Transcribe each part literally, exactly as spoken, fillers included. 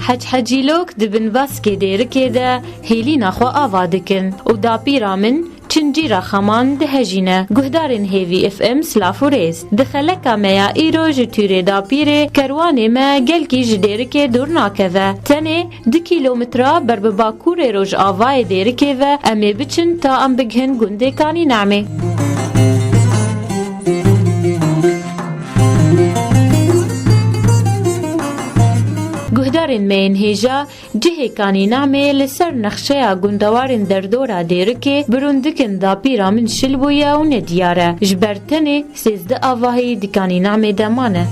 Hec Hecîlok di bin baskê Dêrikê de hêlîna xwe ava dikin û dapîra min Çincîra Xeman dihejîne. Guhdarên Hêvî F M, silav û rêz. Di xeleka me ya îro ji tûrê dapîrê kerwanê me gelkî ji Dêrikê dûr nakeve. Tenê du kîlometra ber bi bakurê rojavayê Dêrikê ve em ê biçin ta em bigihin gundê Kanî Nemê. Guhdarên me yên hêja, cihê Kanî Nemê li ser nexşeya gundewarên derdora Dêrikê bi rûndikin dapîra min şil bûye û nediyar e. Ji ber tenê sêzdeh avahî di Kanî Nemê de mane.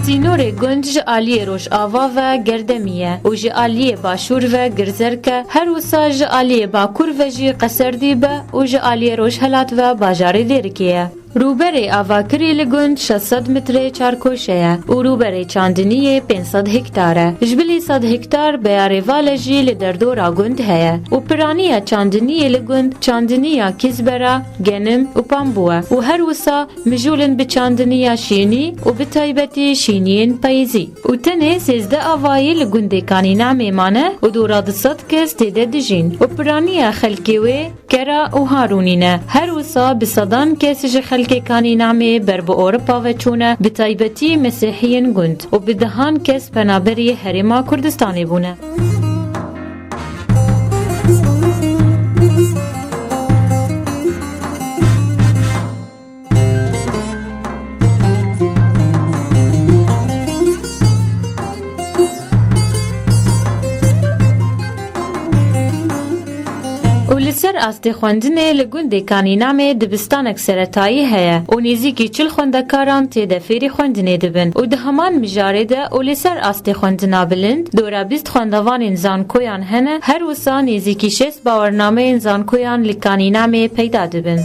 Sînorê gund ji aliyê rojava ve gerdemî ye û ji aliyê başûr ve girzerk e, her wisa ji aliyê bakur ve jî qeserdî be û ji aliyê rojhelat ve bajarê Dêrikê ye. Rûberê avakirî li gund şeş sed metrê çarkoşe ye û rûberê çandiniyê pênc sed hektar e. Ji bilî sed hektar beyarê vale jî li derdora gund heye û piraniya çandiniyê li gund çandiniya kîzbera, genim û pambû e û her wisa mijûl in bi çandiniya şînî û bi taybetî şîniyên payîzî. Û tenê sêzdeh avayî li gundê Kanî Nemê mane û dora du sed kes tê de dijîn û piraniya xelkê wê Kera û Harûnî ne. Her wisa bi sedan kes ji xelkê Kanî Nemê ber bi Ewropa ve çûne, bi taybetî Mesîhiyên gund û bi dehan kes penaberî Herêma Kurdistanê bûne. Û li ser astê xwendinê li gundê Kanî Nemê dibistanek seretayî heye û nêzîkî çil xwendekaran tê de fêrî xwendinê dibin û di heman mijarê de û li ser astê xwendina bilind dora bîst xwendevanên zankoyan hene, her wisa nêzîkî şêst bawernameyên zankoyan li Kanî Nemê peyda dibin.